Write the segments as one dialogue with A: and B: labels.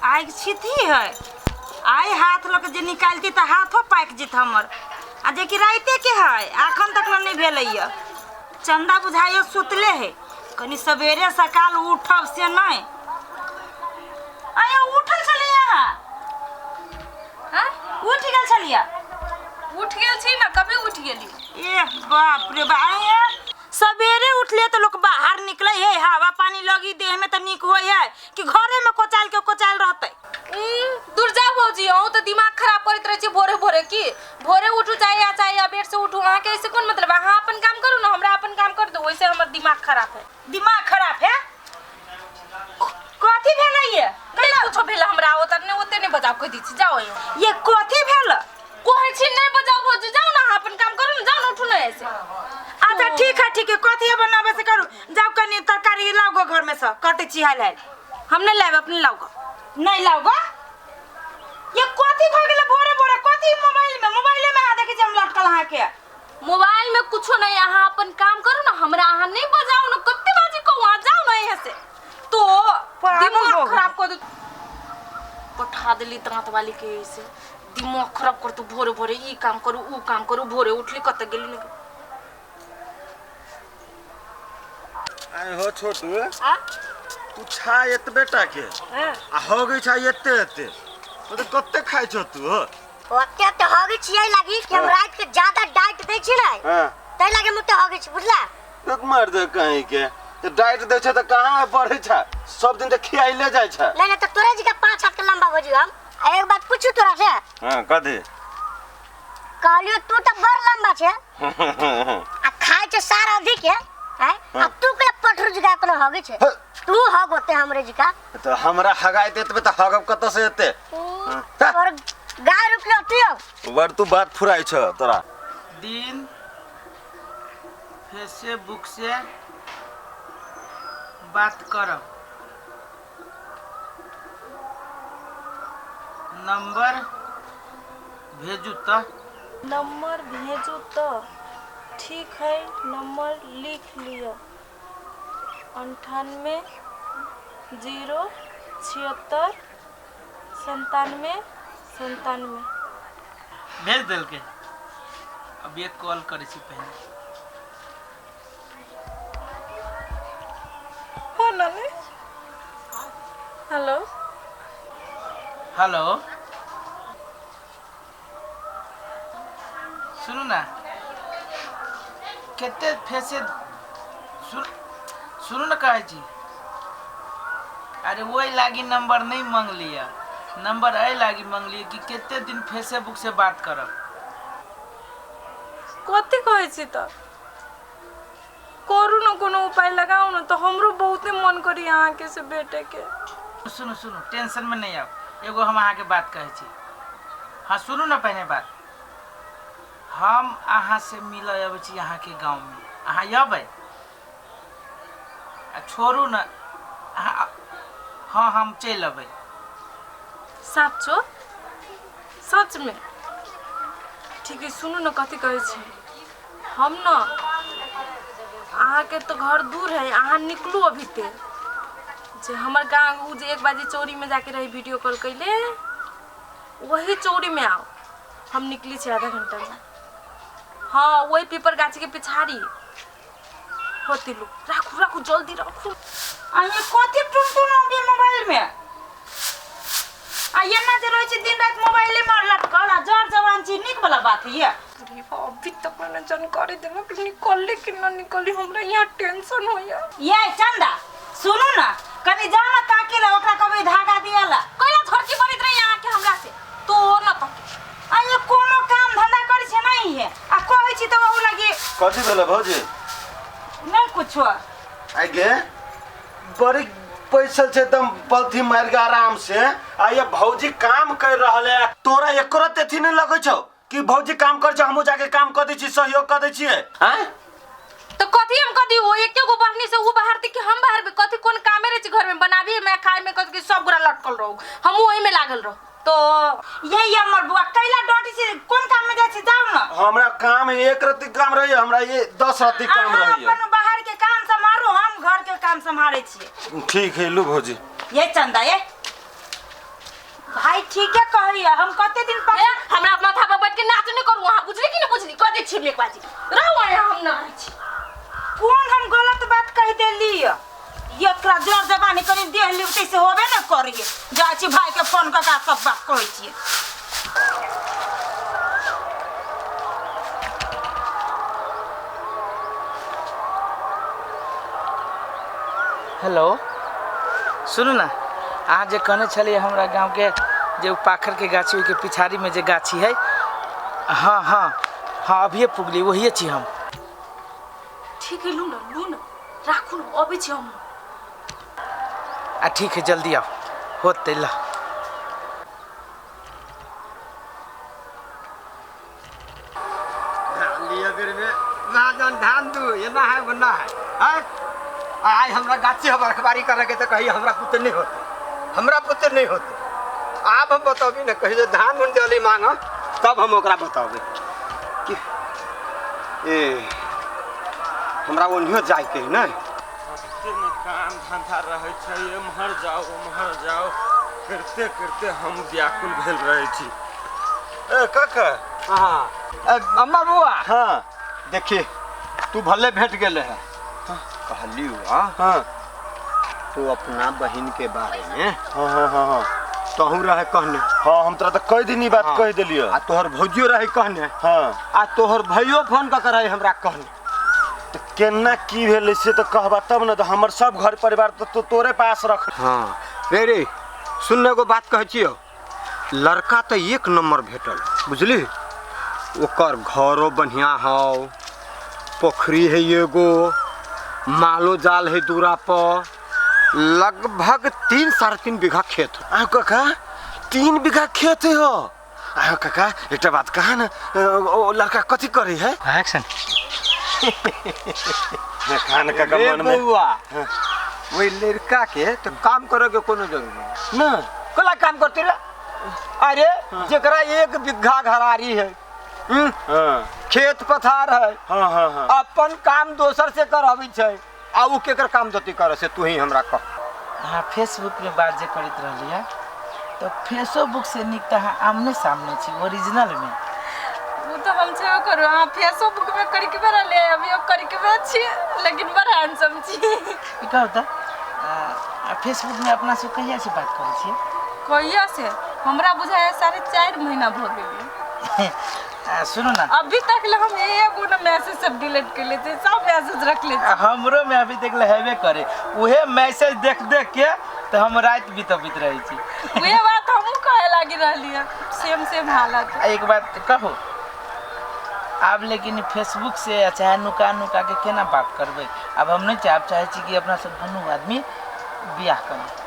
A: आगि छिथी है आइ हाथ लऽ के जे निकालती तऽ हाथो पाकि जेत हमर आ जेकि राइते के है एखन तक नहि भेलैया चंदा बुझाइयो सुतले है कनि सवेरे सकाल उठब से नहि आयो उठल छलियै अहाँ
B: हाँ?
A: उठ गेल छलियै
B: उठ गेल छी ना कभी उठ गेली
A: ए बाप रे बा आये सवेरे उठले तो लोग बाहर निकले है हवा पानी लगी देह में तो निक होय है कि घरे में कोचाल के कोचाल रहते
B: दूर जाओ भौजी अहूँ तो दिमाग खराब करैत रहै छी भोरे भोरे की भोरे उठू चाहे या चाहे अबेर से उठू अहाँके ऐसे कोन मतलब अहाँ अपन काम करू ना हमरा अपन काम कर दू वैसे हमर दिमाग खराब है
A: दिमाग खराब है कथी भेलै ये
B: नहीं कुछो भेल हमरा ओतऽ नहि ओते नहि बजाउ कहि दै छी जाओ यौ
A: ये कथी भेल
B: कहै छी नहि बजाउ भौजी जाउ ना अहाँ अपन काम करू ना जाउ ना उठू ना ऐसे
A: अच्छा ठीक है ठीक है कथी है बनाबे से करू जाओ कनी तरकारी लाओ गो घर में से कटे छी हाल हाल
B: हम नहीं लाएब अपने लाओ गो
A: नहीं लाओ गो ये कथी भ गेलै भोरे भोरे कथी मोबाइल में मोबाइले में अहाँ देखै छी हम लटकल अहाँके
B: मोबाइल में कुछो नहीं अहाँ अपन काम करू ना हमरा अहाँ नहीं बजाउ ना कते बाजी कहू अहाँ जाउ ना यहाँ से तो
A: पागल
B: दिमाग
A: हो गेल।
B: खराब कर दे पठा देली दांत वाली के ऐसे दिमाग खराब कर तू भोरे भोरे ई काम करू ऊ काम करू भोरे उठली कत गेली नहीं
C: आइ हो छोटू
B: आ
C: तू छा एतबे टा के
B: हां
C: आ हो गई छा एते एते तो कते खाइ छौ तू हो
D: ओते तऽ हगै छियै लागी कि हम राति के ज्यादा डाइट दै छी ने
C: हां
D: ताहि लागी हम ओते हगै छी बुझला
C: तक मार दे कहीं के तो डाइट दै छै तऽ कहाँ बढ़ै छै सब दिन तऽ खियाइले जाइ छै
D: नहीं नहीं तो तोरे जी का 5 हाथ के लंबा हो हम आ एक बात पूछू तोरा से
C: हां कथी
D: कहलियो तू तऽ बड़ लंबा छै आ खाइ छै सारा अधिक है हैं? आ तू के पठरू जी का कोनो हगै छै
C: हँ।
D: तू हग होते हमरे जी का
C: तऽ हमरा हगाइ देतबे तऽ हगब कतऽ से एते
D: और गाय रुकलो तू अब
C: बड़ तू बात फुराइ छ तोरा
E: दिन फेसबुक से बात करब नंबर भेजू तऽ
F: नंबर भेजू तऽ ठीक है नंबर लिख लिअ 98 0 76 97 97
E: भेज देलकै अब एक कॉल करै छी पहिने
F: फोन आले हेलो
E: हेलो सुनू ना कते फेसे सुन सुनू ने कहै छी अरे ओहि लागी नंबर नहीं मंगलियै नंबर एहि लागी मंगलियै कि कते दिन फेसबुक से बात करब
F: कथी कहै छी तऽ करू ने कोनो उपाय लगाउ ने तऽ हमरो बहुते मन करी अहाँके से भेटैके
E: सुनू सुनू टेंशन में नहीं आउ एगो हम अहाँके बात कहै छी हाँ सुनू ने पहिने बात हम अहाँ से मिलऽ अबै छी अहाँके गाँवमे अहाँ अबै आ छोड़ू ने अहाँ हाँ हम चलि अबै
F: साँचो सचमे ठीक है सुनू ने कथी कहै छी हम न अहाँके तऽ घर दूर है अहाँ निकलू अभी ते जे हमर गाँव उ जे एक बाजी चौरीमे जाके रही वीडियो कॉल कैले वही चौरीमे आओ हम निकली छी आधा घंटामे हाँ वही पीपर गाछीके पिछाड़ी होती लो राखू राखू जल्दी राखू
A: आ ये कथी टुनटुन अभी मोबाइल में आ एना जे रहै छै दिन राति मोबाइले में लटकल आ जर जवान छी नीक वाला बात है ये
F: अरे बा, अभी तक मैंने जानकारी देलक निकलली कि न निकली हमरा यहाँ टेंशन होइया
A: ये चंदा सुनू ना कनी जाओ ना ताके ला ओकरा कभी धागा दियाला
B: कैला झड़की बनैत रही अहाँके हमरा से तो न तक
A: आ ये कोनो काम धंधा करै छै नहीं है आ कहै छी तऽ ओहू लगी
C: कथी भेलै भौजी
A: नहीं कुछो
C: आइ गे बड़ी पैसल छै एकदम पलथी मारि के आराम से आ ये भौजी काम कर रहल है तोरा एको रत्ती अथी नहीं लगै छौ कि भौजी काम कर छै हमहूँ जाके काम कर दै छी सहयोग कर दै छियै आँय
B: तो कथी हम कथी वो एके गो बहनी से ऊ बाहर थी कि हम बाहर भी कथी कोन कामे रहे छी घर में बनाबी में खाए में कथी सब गोरा लटकल रहो हम वही में लागल रहो
A: तो यही हमर बुआ कैला डटी छै कोन काम में जाइ छै जाउ न
C: हमरा काम एक रत्ती काम रहैए हमरा ये 10 रत्ती काम
A: अहाँ
C: रहैए
A: अपन बाहर के काम सम्हारू हम घर के काम सम्हारै छियै
C: ठीक है लू भौजी
A: ये चंदा ये ठीके कहैया हम कते दिन पर
B: ए, हमरा माथा पर बैठ के नाच नहीं करू अहाँ बुझली कि नहीं बुझली कह दै छी एक बाजी रहू अहाँ हम ना रहै छी
A: कोन हम गलत बात कह देली एकरा जोर जबानी कनी देह लिबते से होबे न करिए जाइ छी भाई के फोन कऽ के सब बात कहै छियै
E: हेलो सुनू ने अहाँ जे कहने छलियै हमरा गाँवके जे उ पाखरके गाछी ओहिके पिछाड़ीमे जे गाछी है हाँ हाँ हाँ अभिये पुगली वही छी हम।
F: ठीक है लू न लू न राखू न अबै छी हम।
E: आ ठीक है जल्दी आओ होतै ल।
G: लिअ बेर में महाजन धान दू एना है ओना है आँय? आइ हमरा गाछी हम रखबारी करे के तो कही हमरा पुत्र नहीं होते हमरा पुत्र नहीं होते। आब हम बतबी ने कही जे धान उन जल्दी मांग तब हम ओकरा बतबी कि ए हमरा ओनियो जाइके है ने।
C: काम धंधा रहै छै एम्हर जाओ ओम्हर जाओ करते करते हम व्याकुल भेल रहै छी। ए काका
G: हाँ अम्मा बुआ
C: हाँ
G: देखी तू भले भेट गेले है कहली हुआ
C: हाँ
G: तू अपना बहन के बारे में
C: हाँ हाँ हाँ हाँ
G: तहू रहे कहने
C: हाँ हम तोरा तऽ कई दिन ई बात
G: हाँ।
C: कहि देलियै।
G: आ तोहर भौजियो रहे कहने
C: हाँ
G: आ तोहर भैयो फोन कऽ के रहे हमरा कहने।
C: तऽ केना की भेलै से तऽ कहबा तब ने तऽ हमर सब घर परिवार तऽ तो तोरे पास रख।
G: हाँ रे रे सुन ने एगो बात कहै छियौ लड़का तऽ एक नंबर भेटल बुझली ओकर घरो बढ़िया हौ पोखरी है एगो मालो जाल है दूरा पर लगभग 3-3.5 बीघा खेत।
C: आहो काका 3 बीघा खेत है हो। आहो काका एकटा बात कहा न ओ लड़का कथी करे है?
E: एक्शन
C: कहा न काका
G: रे
C: मन में
G: बउआ वही लड़का के तो काम करे के कोनो जरूरी
C: ना
G: कला काम करते रे। अरे जेकरा 1 बीघा घरारी है
C: हाँ
G: खेत पथार है
C: हाँ हाँ हाँ
G: अपन काम दोसर से कराबै छै आ उ केकर काम जति करे से तू ही हमरा कह।
E: अहाँ फेसबुकमे बात जे करैत रहलियै तऽ फेसोबुक से नीक तऽ अहाँ आमने सामने छी ओरिजिनलमे।
F: वो तो हम छेबे करू अहाँ फेसबुक में करके रहले अभी करके छियै लेकिन बड़ हैंडसम छी।
E: ई कहू तऽ फेसबुकमे अपना सब कहिया से बात करै छियै?
F: कहिया से हमरा बुझाया 4.5 महीना भऽ गेलै।
E: सुनू ना
F: अभी तक ले हम एगो न मैसेज सब डिलीट कर लेते सब मैसेज रख लेते।
E: हमरो में अभी तक ले हेबे करे उहे मैसेज देख देख के तो हम रात बितबित रहे छी।
F: उहे बात हमहूँ कहे लागी रहली है सेम सेम हालत।
E: एक बात कहू आब लेकिन फेसबुक से चाहे नुका नुका के केना बात करबै आब हम नहीं चाहब चाहे छी कि अपना सब दुनू आदमी बियाह करी।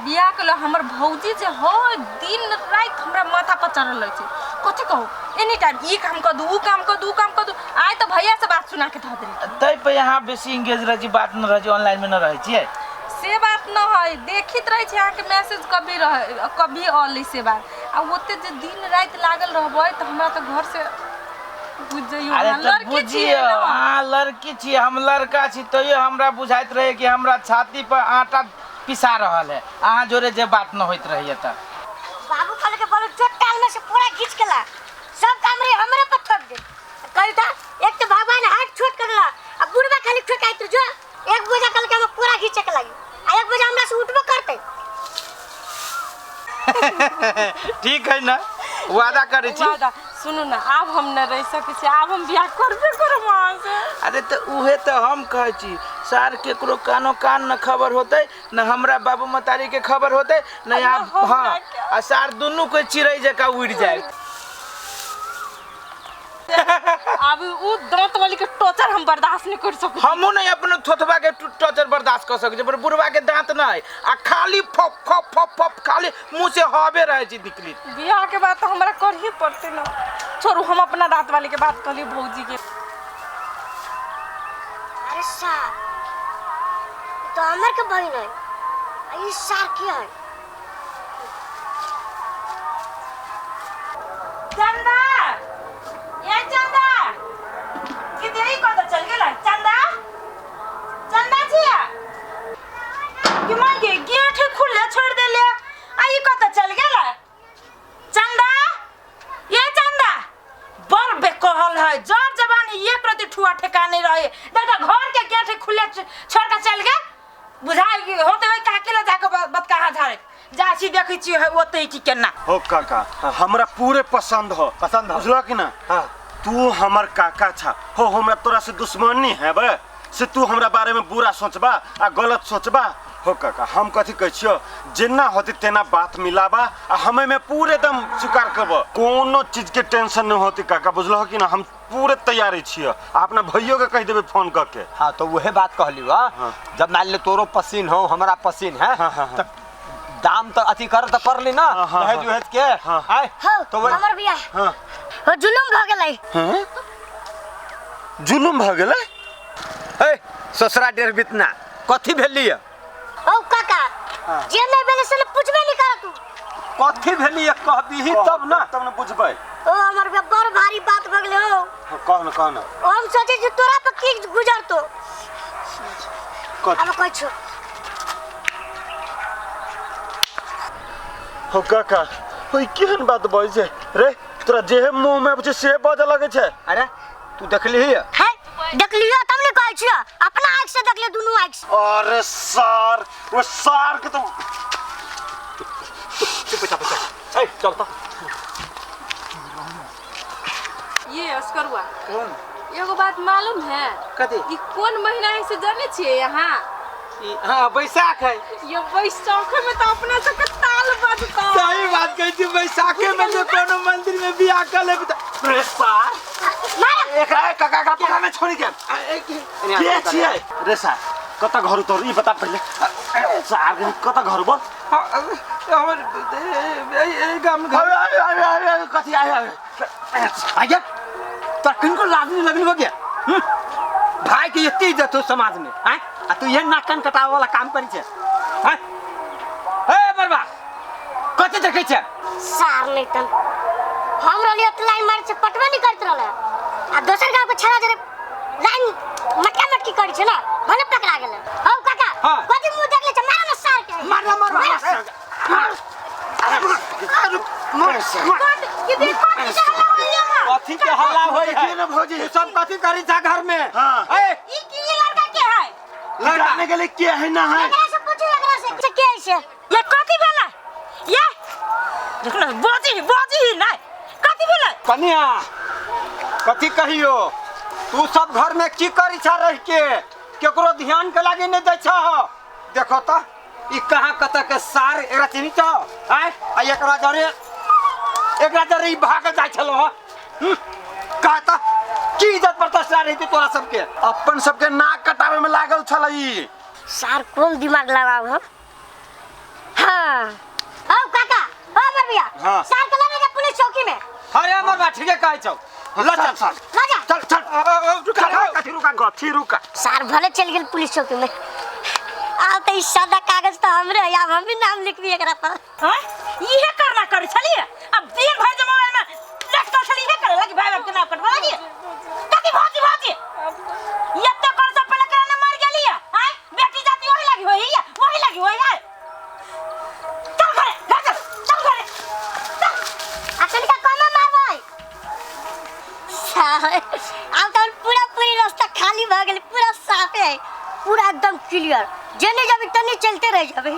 F: बियाह के हमर भौजी जे हो दिन राति हमरा माथा पर चढ़ल रहै छै कथी कहू एनी टाइम ई काम कर दू ऊ काम कर दू ऊ काम कर दू। आइ तऽ भैया से बात सुना के धऽ देली।
E: तै पे यहाँ बेसी इंगेज रहै छी बात न रहै छी ऑनलाइन में न रहै छियै
F: से बात न है देखित रहै छै अहाँके मैसेज कभी रह कभी अलै से बात आ ओते जे दिन राति लागल रहबै तऽ हमरा तऽ घर से बुझ जइयो।
E: अरे
F: अहाँ
E: तऽ
F: लड़की छियै
E: बुझियौ
F: ने।
E: अहाँ लड़की छियै हम लड़का छी तैयो हमरा बुझाइत रहै कि हमरा छाती पर आटा पिसा रहल है अहाँ जोरे जे बात न होइत रहैया तऽ।
D: बाबू कहल के बोलो जो टाल में से पूरा खींच के ला सब काम रे हमरे पर थोप दे। कही था एक तो भगवान हाथ छोट कर ला आ बुढ़वा खाली ठोकाइत जो एक बोझा कल के हम पूरा खींचे के लागी आ एक बोझा हमरा से उठबो करते।
E: ठीक है ना वादा करै छी।
F: वादा सुनू ना आब हम न रह सकै छी आब हम बियाह करबे करब अहाँ से।
E: अरे तऽ उहे तऽ हम कहै छी सार केकरो कानो कान न खबर होतै न हमरा बाबू मतारी के खबर होतै न यहाँ हाँ आ सार दुनू के चिड़ै जकाँ उड़ि जाए।
F: अब उ दांत वाली के टॉर्चर हम बर्दाश्त नहीं कर सकै।
E: हमहूँ नहीं अपनो थोथबा के टॉर्चर बर्दाश्त कर सकै छी पर बुढ़वा के दांत नहीं आ खाली फप फप फप फप खाली मुँह से हवे रहै छै निकली।
F: बियाह के बाद तो हमरा करही पड़तै ना। छोड़ू हम अपना दांत वाली के बात कहली भौजी के।
D: अरे सार तो हमर के बहिन है आ ई सार के है?
A: चंदा ये चंदा कि देरी कत चल गेला? चंदा चंदा छिया कि माय गे गेट खुले छोड़ देले आ ई कत चल गेला? छोड़ के चल गेल बुझाइ कि होते ओइ काकी लग जाके बतकाहा झाड़े जा छी देखै छी ओतै की केना।
C: हो काका हमरा पूरे पसंद हो।
G: पसंद हो।
C: बुझलो कि ना?
G: हाँ।
C: तू हमर काका छा हो, हमरा तोरा से दुश्मनी है बे से तू हमरा बारे में बुरा सोचबा आ गलत सोचबा। हो काका हम कथी कहै छियो, जेना होती तेना बात मिलाबा आ हमें में पूरे दम स्वीकार करब, कोनो चीज के टेंशन नहीं होती काका, बुझलो कि ना? हम पूरे तैयारी छियो, आ अपना भैयो के कह देबे फोन करके।
G: हाँ तो वह बात कहली वा।
C: हाँ।
G: जब मान ले तोरो पसीन हो हमरा पसीन है।
C: हाँ, हाँ, हाँ।
G: तो दाम तो अथी कर तो पड़ली ना।
C: हाँ, हाँ,
G: दहेज
C: हाँ।
G: उहेज के।
C: हाँ।
G: आय
D: हो
G: तो वही
D: हमर बियाह
C: हाँ।
D: हो जुलुम भ गेलै।
C: हाँ? जुलुम भ गेलै?
G: ए ससुरा डेढ़ बितना कथी भेली है?
D: हो काका जे नहीं भेलै से पूछबे नहीं कर तू।
G: कथी भेली है कहबीही तब ना।
C: तब ना बुझबै।
D: ओ हमर बियाह बड़ भारी बात भ गेलै हो।
C: हाँ, कह ना कह ना।
D: ओ हम सोचे जे तोरा पर की गुजरतो।
C: कथी?
D: अब कहै छो।
C: हो काका ओइ केहन बात बजै छै रे, तोरा जेहे मुँह में आबै छै से बजऽ लगै छै।
G: अरे तू देखली है?
D: है देखलियो तब ने कहै छियो, अपना आँख से देखलियो दुनू आँख से।
C: अरे सार वो सार के तो
G: चुप चुप चुप ए चल तो।
F: ये अस्करुआ
E: कौन
F: एगो बात मालूम है?
E: कथी?
F: ई कोन महीना है से जाने छियै यहाँ?
E: हाँ बैसाख है।
F: ये बैसाख में तो अपना सबके ताल बजता।
E: सही बात कहै छी, बैसाखे में जो कोनो मंदिर में बियाह कर लेबी त
C: रे सार एकरा काका का पकड़ में छोड़ी के के छियै रे सार? कत घर तोर ई बता पहिले। सार कत घर बोल।
E: हमर ए गाम घर।
C: अरे अरे अरे अरे कथी आय आय
G: आज्ञा तोरा किनको लागनी लगनी हो गया? भाई के एते इज्जत हो समाज में हैं, आ तू ये नाक कान कटावे वाला काम करी छे हैं? ए बरबा कथी देखै छे?
D: सार नहीं तन हम रहलियो त लाइन मारै छै पटबे नहीं करत रहले आ दोसर गांव के छड़ा जरे लाइन मटका मटकी करै छै ना भले पकड़ा गेलै। हौ काका
G: हाँ।
D: कथी मुंह देखले छै? मार ना सार के।
G: मार ना, मार, मार। मार
A: ये देखो कथी हल्ला होइया।
G: कथी के हल्ला होई है?
C: देखिए ना भौजी।
G: तू सब कथी करी छा घर में?
C: हाँ।
G: ए
A: ई की ये लड़का के है?
C: लड़का के लिए के है ना है?
D: एकरा से पूछू, एकरा से के है से?
A: ये कथी भेलै? ये देख ना बाजी बाजी नहीं कथी भेलै?
G: कन्या कथी कहियो, तू सब घर में की करी छा रह के केकरो ध्यान के लागे नहीं दै छा। देखो त ई कहाँ कत के सार एकरा चिन्ही छौ? आय आ एकरा जरे ई भाग जाय छलो ह। कह त की इज्जत प्रतिष्ठा रही तोरा सबके?
C: अपन सबके नाक कटावे में लागल छलै ई।
D: सार कोन दिमाग लगाव हम? हाँ हौ काका हौ हमर बिया।
C: हाँ।
D: सार के लगे पुलिस चौकी में।
G: अरे हमर बा ठीके कहै छौ, ल चल
C: चल
D: ल जा।
C: चल चल
G: रुका
C: कथी रुका कथी रुका।
D: सार भले चल गेल पुलिस चौकी में, आब त ई सादा कागज त हमरे है, आब हम भी नाम लिखबी एकरा पर।
A: हां इहे करना करै छलियै, अब दिन भर जे मोबाइल में लटकल छलियै इहे करे लगी भाई बाप के नाम कटवा लगी कथी भौजी भौजी एते कर से पहले कराने मर गेलियै। आय बेटी जाति ओही लगी होई है, ओही लगी होई है। चल घरे घर चल, चल घरे चल।
D: अखन का कमा मारबै सार, आब त पूरा पूरी रास्ता खाली भ गेल, पूरा साफे है, पूरा एकदम क्लियर, जेने जाबे तने चलते रह जाबे।